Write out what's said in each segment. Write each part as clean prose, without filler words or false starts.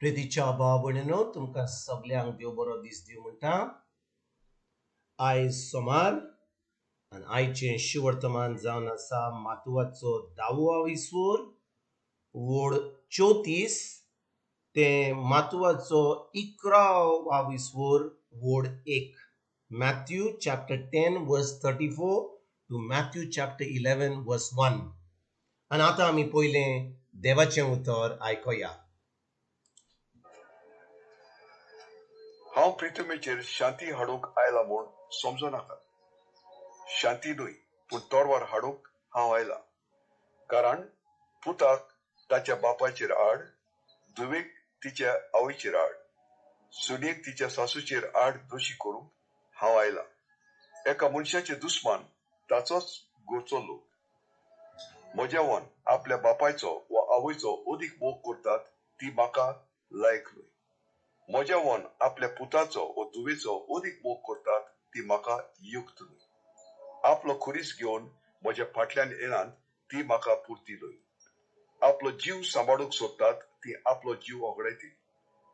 प्रितीच्या भाव भयणीनो, तुमकां सगल्यांक देव बरो दीस दिवं म्हणटा. आयज सोमार आनी आयचें शिवर्तमान जावन आसा मातुवाचो धावो विसोर वोड 34 ते मातुवाचो 11 विसोर वोड 1. Matthew chapter 10 verse 34 to Matthew chapter 11 verse 1. आनी आतां आमी पयलें देवाचें उतर आयकुया. हांव प्रिथुमेचेर शांती हाडूंक आयला म्हूण समजो नाका. शांती न्हय पूण तोरवार हाडूंक हांव आयला. कारण पुताक ताच्या बापायचेर आड, धुवेक तिच्या आवयचेर आड, सुनेक तिच्या सासूचेर आड दोशी करूंक हांव आयला. एका मनशाचे दुस्मान ताचोच घरचो लोक. म्हज्या वन आपल्या बापायचो वा आवयचो अदीक मोग करतात ती म्हाका लायक न्हय. म्हज्या वन आपल्या पुताचो वा धुवेचो अदीक मोग करतात ती म्हाका युक्त न्हय. आपलो खुरीस घेवन म्हज्या फाटल्यान येनात ती म्हाका पुरती न्हय. आपलो जीव सांबाळूंक सोदतात ती आपलो जीव होगडायती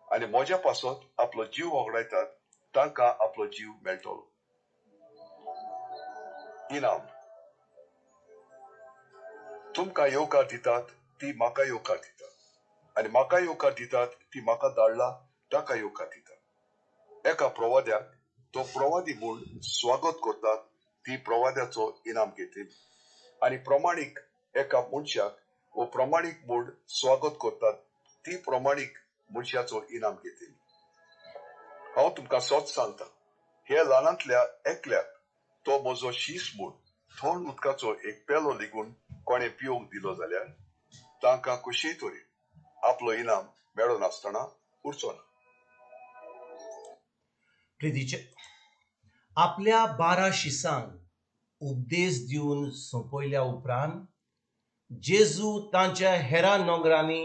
आनी म्हज्या पासत आपलो जीव होगडायतात तांकां आपलो जीव मेळटलो. इनाम. तुमकां येवकार दितात ती म्हाका येवकार दितात आनी म्हाका येवकार दितात ती म्हाका धाडला ताका येवकार दितात. एका प्रवाद्याक तो प्रवादी म्हूण स्वागत करतात ती प्रवाद्याचो इनाम घेतली आनी प्रमाणीक एका मनशाक वो प्रमाणीक म्हूण स्वागत करतात ती प्रमाणीक मनशाचो इनाम घेतली. हांव तुमकां सत सांगता, हे ल्हानांतल्या एकल्याक तो म्हजो शीस म्हूण थंड उदकाचो एक पेलो लेगून कोणें पिवंक दिलो जाल्यार तांकां कशीय तरेन आपलो इनाम मेळनासतना उरचो ना. प्रितीचे आपल्या 12 शिसांक उपदेश दिवन सोंपयल्या उपरांत जेजू तांच्या हेरा नोंगरांनी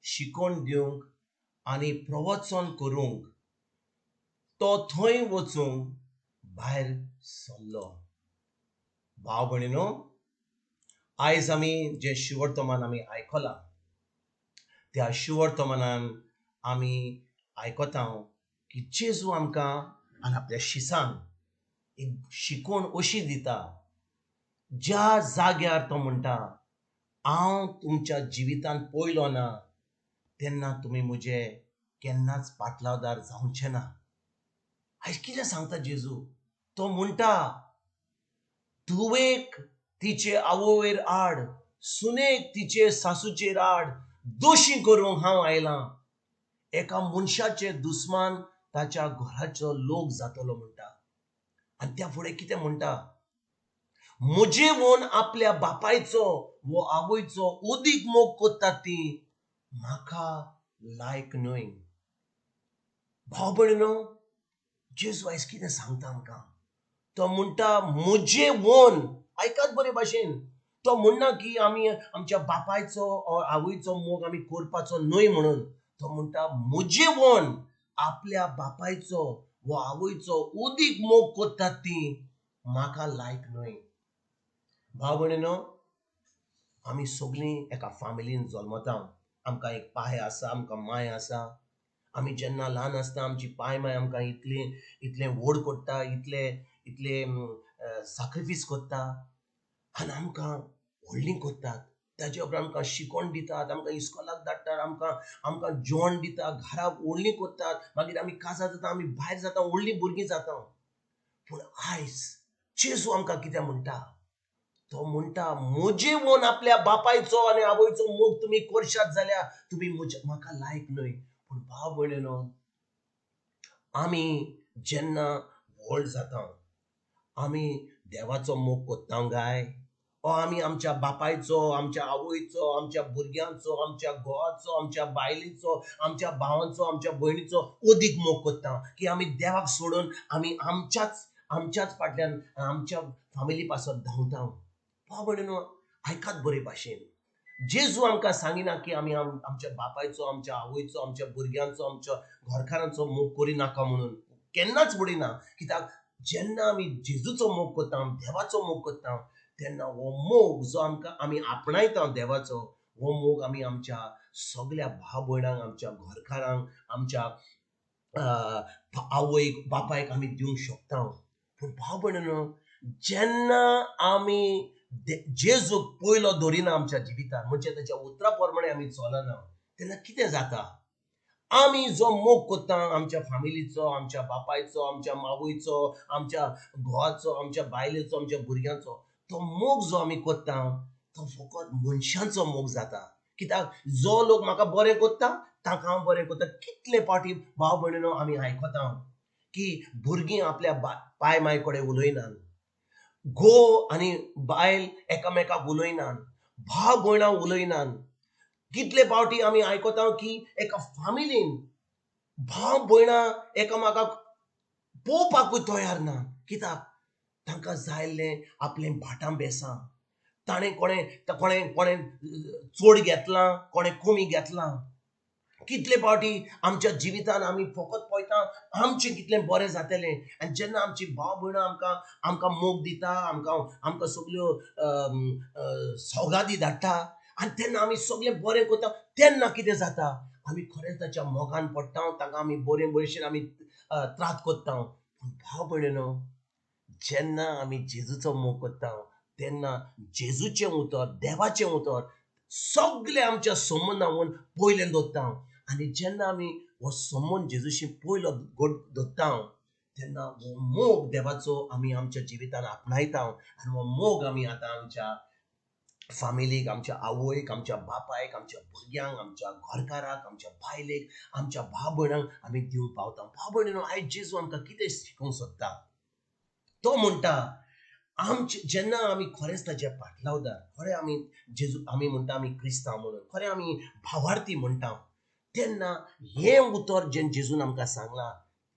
शिकोवन दिवंक आनी प्रवचन करूंक तो थंय वचूंक भायर सरलो. भाव भयणीनो, आयज आमी जें शिवर्तमान आमी आयकलां त्या शिवर्तमानान आमी आयकता की जेजू आमकां आनी आपल्या शिसांक एक शिकोवण अशी दिता ज्या जाग्यार तो म्हणटा हांव तुमच्या जिवितांत पयलो ना तेन्ना तुमी म्हजे केन्नाच पाटलावदार जावचे ना. आयज कितें सांगता जेजू? तो म्हणटा धुवेक तिचे आवयर आड, सुनेक तिचे सासूचेर आड दोशी करूंक हांव आयलां. एका मनशाचे दुस्मान ताच्या घराचो लोक जातलो म्हणटा. आनी त्या फुडें कितें म्हणटा? म्हजे वोन आपल्या बापायचो वो आवयचो अदीक मोग करतात ती म्हाका लायक न्हय. भाव भयणीनो, जेजू आयज कितें सांगता आमकां? तो म्हणटा म्हजे वोन, आयकात बरे भाशेन, तो म्हणना की आमी आमच्या बापायचो आवयचो मोग आमी करपाचो न्हय म्हणून. तो म्हणटा म्हजे वोन आपल्या बापायचो वा आवयचो अदीक मोग करतात ती म्हाका लायक न्हय. भाव भयणीनो, आमी सगळीं एका फामिलीन जल्मता. आमकां एक पाय आसा, आमकां माय आसा. आमी जेन्ना ल्हान आसता आमची पाय माय आमकां इतले इतले व्हड करता, इतले इतले साक्रिफीस करता आनी आमकां व्हडलीं करतात. ताजे उपरांत आमकां शिकोवन दितात, आमकां इस्कोलाक धाडटात, आमकां आमकां जेवण दिता, घरा व्हडलीं करतात. मागीर आमी काजार जाता, आमी भायर जाता, व्हडलीं भुरगीं जाता. पूण आयज जेजू आमकां कितें म्हणटा? तो म्हणटा म्हजे वोन आपल्या बापायचो आनी आवयचो मोग तुमी करशात जाल्यार तुमी म्हज्या म्हाका लायक न्हय. पूण भाव भयणीनो, आमी जेन्ना व्हड जाता आमी देवाचो मोग करता काय ओ आमी आमच्या बापायचो, आमच्या आवयचो, आमच्या भुरग्यांचो, आमच्या घोवाचो, आमच्या बायलेचो, आमच्या भावांचो, आमच्या भयणीचो अदीक मोग करता की आमी देवाक सोडून आमी आमच्याच आमच्याच फाटल्यान आमच्या फामिली पासत धांवता. भाव भयणीनो, आयकात बरे भाशेन, जेजू आमकां सांगिना की आमी आमच्या बापायचो, आमच्या आवयचो, आमच्या भुरग्यांचो, आमच्या घरकारांचो मोग करिनाका म्हणून. केन्नाच म्हणिना. कित्याक जेन्ना आमी जेजूचो मोग करता, देवाचो मोग करता, तेन्ना हो मोग जो आमकां आमी आपणायता देवाचो, हो मोग आमी आमच्या सगल्या भाव भयणांक, आमच्या घरकारांक, आमच्या आवयक बापायक आमी दिवंक शकता. पूण भाव भयणीनो, जेन्ना आमी जेजूक पयलो दवरिना आमच्या जिवितान, म्हणजे ताच्या उतरा प्रमाणे आमी चलना, तेन्ना कितें जाता? आमी जो मोग करता आमच्या फामिलीचो, आमच्या बापायचो, आमच्या मावयचो, आमच्या घोवाचो, आमच्या बायलेचो, आमच्या भुरग्यांचो, तो मोग जो आमी करता तो फकत मनशांचो मोग जाता. कित्याक जो लोक म्हाका बरें करता तांकां हांव बरें करता. कितले फावटी भाव भयणीनो आमी आयकता की भुरगीं आपल्या पाय माय कडेन उलयनात, घोव आनी बायल एकामेकाक उलयनात, भाव भयणां उलयनात. कितले फावटी आमी आयकता की एका फामिलीन भाव भयणां एकामेकाक पळोवपाकूय तयार ना. कित्याक तांकां जाय आसलें आपलें भाटां बेसां, ताणें कोणें कोणें कोणें चड घेतलां, कोणें कमी घेतलां. कितले फावटी आमच्या जिवितान आमी फकत पळयता आमचें कितलें बरें जातलें, आनी जेन्ना आमची भाव भयणां आमकां आमकां मोग दिता, आमकां आमकां सगल्यो सौगादी धाडटा, आनी तेन्ना आमी सगळें बरें करता, तेन्ना कितें जाता? आमी खरेंच ताच्या मोगान पडटा, तांकां आमी बरें भशेन आमी त्रात करता. पूण भाव भयणीनो, जेन्ना आमी जेजूचो मोग करता तेन्ना जेजूचें उतर, देवाचें उतर सगळें आमच्या संबंदान पयलें दवरता. आनी जेन्ना आमी हो संबंद जेजूशी पयलो दवरता तेन्ना हो मोग देवाचो आमी आमच्या जिवितान आपणायता, आनी हो मोग आमी आतां आमच्या फामिलीक, आमच्या आवयक, आमच्या बापायक, आमच्या भुरग्यांक, आमच्या घरकाराक, आमच्या बायलेक, आमच्या भाव भयणांक आमी दिवंक पावता. भाव भयणीनो, आयज जेजू आमकां कितें शिकोवंक सोदता? तो म्हणटा आमचे जेन्ना आमी खरेंच ताचे पाटलावदार, खरें आमी जेजू आमी म्हणटा आमी क्रिस्तांव म्हणून, खरें आमी भावार्थी म्हणटा, तेन्ना हें उतर जें जेजून आमकां सांगलां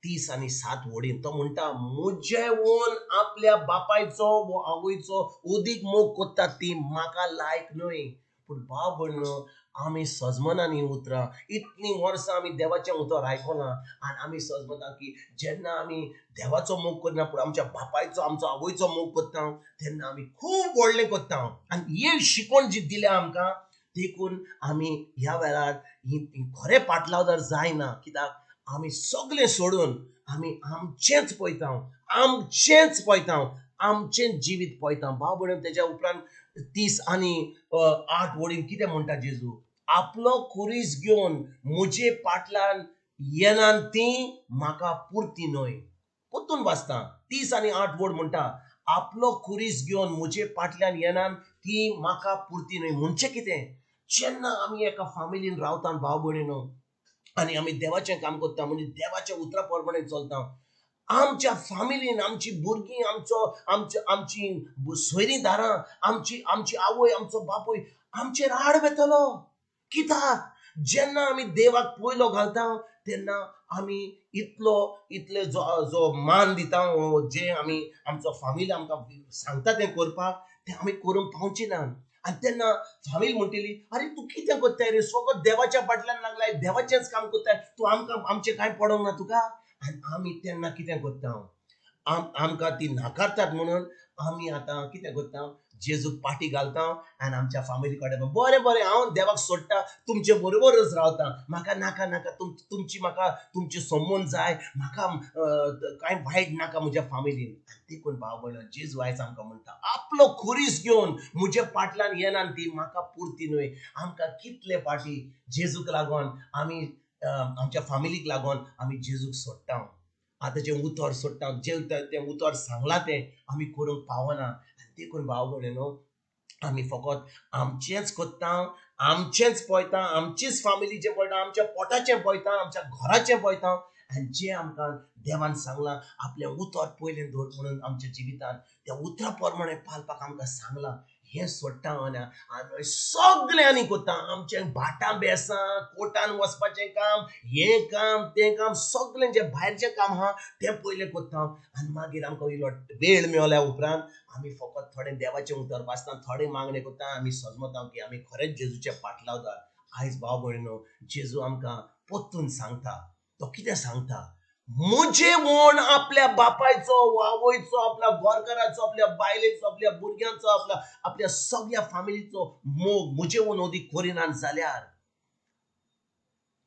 30 आनी 7 वडीन, तो म्हणटा म्हजे वोन आपल्या बापायचो वो आवयचो अदीक मोग करता ती म्हाका लायक न्हय. पूण भाव भयणो, आमी सजमनान हीं उतरां, इतलीं वर्सां आमी देवाचें उतर आयकलां, आनी आमी सजमता की जेन्ना आमी देवाचो मोग करना पूण आमच्या बापायचो, आमचो आवयचो मोग करता तेन्ना आमी खूब व्हडलें करता. आनी ही शिकवण जी दिल्या आमकां, देखून आमी ह्या वेळार ही खरें पाटलावदार जायना. कित्याक आमी सगळें सोडून आमी आमचेंच पळयता, आमचेंच पळयता, आमचें जिवीत पळयता. भाव भयण, तेज्या उपरांत 30 आनी 8 वडीन कितें म्हणटा जेजू? आपलो खुरीस घेवन म्हजे पाटल्यान येनान ती म्हाका पुरती न्हय. परतून वाचता, 30 आनी 8 वड म्हणटा आपलो खुरीस घेवन म्हजे पाटल्यान येनान ती म्हाका पुरती न्हय. म्हणजे कितें? जेन्ना आमी एका फामिलीन रावता भाव भयणीनो, आनी आमी देवाचें काम करता, म्हणजे देवाच्या उतरा प्रमाणे चलता, आमच्या फामिलीन आमची भुरगीं, आमचो आमच्या आमची सोयरीं दारां, आमची आमची आवय, आमचो बापूय आमचेर आड वेतलो. कित्याक जेन्ना आमी देवाक पयलो घालता तेन्ना आमी इतलो इतले जो जो मान दिता, जे आमी आमचो फामिली आमकां सांगता तें करपाक, तें आमी करूंक पावची ना. आनी तेन्ना फामील म्हणटली, आरे तूं कितें करताय रे, फकत देवाच्या फाटल्यान लागलाय, देवाचेंच काम करताय तूं, आमकां आमचें कांय पडोंक ना तुका. आनी आमी तेन्ना कितें करता? आमकां ती नाकारतात म्हणून आमी आतां कितें करता? जेजूक पाटी घालता आनी आमच्या फामिली कडेन बरें बरें हांव देवाक सोडटा, तुमचे बरोबरच रावता, म्हाका नाका नाका तुमची, म्हाका तुमचे संबंद जाय, म्हाका कांय वायट नाका म्हज्या फामिलीन. आनी देखून भाव भयण, जेजू आयज आमकां म्हणटा आपलो खुरीस घेवन म्हज्या पाटल्यान येना ती म्हाका पुरती न्हय. आमकां कितले फावटी जेजूक लागून आमी आमच्या फामिलीक लागून आमी जेजूक सोडटा, आतां जें उतर सोडटा, जें तें उतर सांगलां तें आमी करूंक पावना. आनी देखून भाव भयणीनो, आमी फकत आमचेंच करता, आमचेंच पळयता, आमचीच फामिलीचें पळयता, आमच्या पोटाचें पळयता, आमच्या घराचें पळयता, आनी जें आमकां देवान सांगलां आपलें उतर पयलें दवर म्हणून आमच्या जिवितान त्या उतरा प्रमाणे पालपाक आमकां सांगलां, हें सोडटा आनी सगळें आनी करता. आमचें भाटां बेसां, कोर्टान वचपाचें काम, हें काम तें काम, सगळें जें भायरचें काम आहा तें पयलें करता. आनी मागीर आमकां इल्लो वेळ मेळ्ळ्या उपरांत आमी फकत थोडें देवाचें उतर वाचता, थोडें मागणें करता, आमी समजता की आमी खरेंच जेजूचे पाटलावदार. आयज भाव भयणीनो, जेजू आमकां परतून सांगता, तो कितें सांगता? म्हजे म्हूण आपल्या बापायचो, आवयचो, आपल्या घरकाराचो, आपल्या बायलेचो, आपल्या भुरग्यांचो, आपल्या आपल्या सगळ्या फामिलीचो मोग म्हजे म्हूण अदीक करिना जाल्यार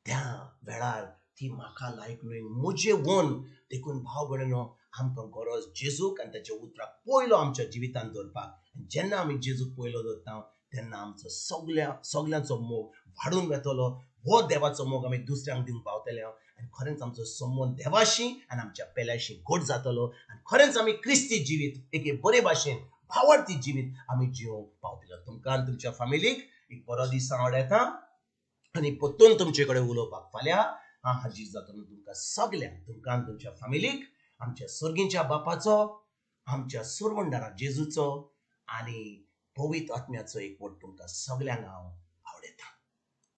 त्या वेळार ती म्हाका लायक न्हय, म्हजे वन. देखून भाव भयणीनो, आमकां गरज जेजूक आनी ताच्या उतराक पयलो आमच्या जिवितांत दवरपाक. जेन्ना आमी जेजूक पयलो दवरता तेन्ना आमचो सगल्यांचो मोग वाडून वेतलो. हो देवाचो मोग आमी दुसऱ्यांक दिवंक पावतले आनी खरेंच आमचो संबंद देवाशी आनी आमच्या पेल्याशी घट जातलो आनी खरेंच आमी क्रिस्ती जिवीत एके बरे भाशेन भावार्थी जिवीत आमी जिवंक पावतले. तुमकां आनी तुमच्या फामिलीक एक बरो दीस हांव येता आनी परतून तुमचे कडेन उलोवपाक फाल्यां हांव हाजीर जातलो. तुमकां सगल्यांक, तुमकां आनी तुमच्या फामिलीक आमच्या सर्गींच्या बापाचो, आमच्या सुरवंडारा जेजूचो आनी पवित्र आत्म्याचो एकवट तुमकां सगल्यांक हांव आवडयता.